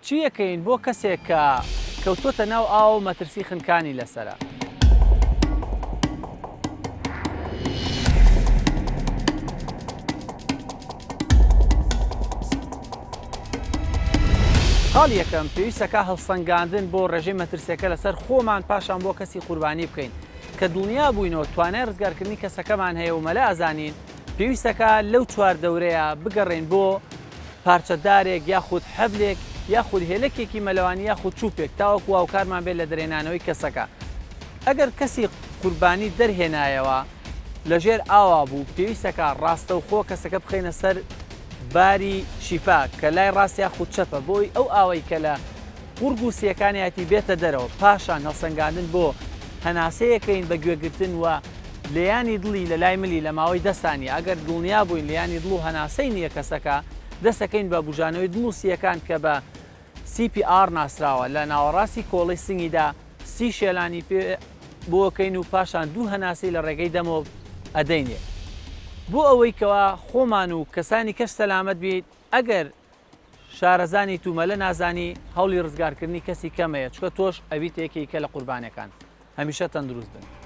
چی ئەکەین بۆ کەسێک کە کەوتۆتە ناو ئاو و مەترسی خنکانی لەسەرە؟ خاڵی یەکەم، پێویستەکا هەڵسەنگاندن بۆ ڕێژەی مەترسیەکە لەسەر خۆمان پاشان بۆ کەسی قوربانی بکەین کە دڵنیا بووینەوە توانای ڕزگارکردنی کەسەکەمان هەیە و مەلە ئەزانین پێویستەکا لەو چواردەورەیا بگەڕێین بۆ پارچە دارێک یاخود حەبلێک یاخود هێلەکێکی مەلەوانی یاخود چوپێک تاوەکو هاوکارمان بێت لە دەرهێنانەوەی کەسەکە ئەگەر کەسی قوربانی دەرهێنایەوە لەژێر ئاوا بوو پێویستەکا ڕاستەوخۆ کەسەکە بخەینە سەر باری شیفا کە لای ڕاست یاخود چەپە بۆی ئەو ئاوەی کە لە قوڕگ و سیەکانیەتی بێتە دەرەوە پاشان هەڵسەنگاندن بۆ هەناسەیەکەین بە گوێگرتن و لێیانی دڵی لە لای ملی لە ماوەی دە سانیە، ئەگەر دڵنیا بووین لێیانی دڵ و هەناسەی نییە کەسەکە، دەستەکەین بە بوژانەوەی دڵ و سییەکان کە بە CPR ناسراوە، لە ناوەڕاستی کۆڵەی سنگیدا سی شێلانی پێ بۆکەین و پاشان دوو هەناسەی لە ڕێگەی دەمەوە ئەدەینێ. بۆ ئەوەی کەوا خۆمان و کەسانی کەش سەلامەت بیت، ئەگەر شارەزانیت و مەلە نازانی هەوڵی ڕزگارکردنی کەسی کەمەیە چونکە تۆش ئەبیتە یەکێکە لە قوربانیەکان. هەمیشە تەندروست بن.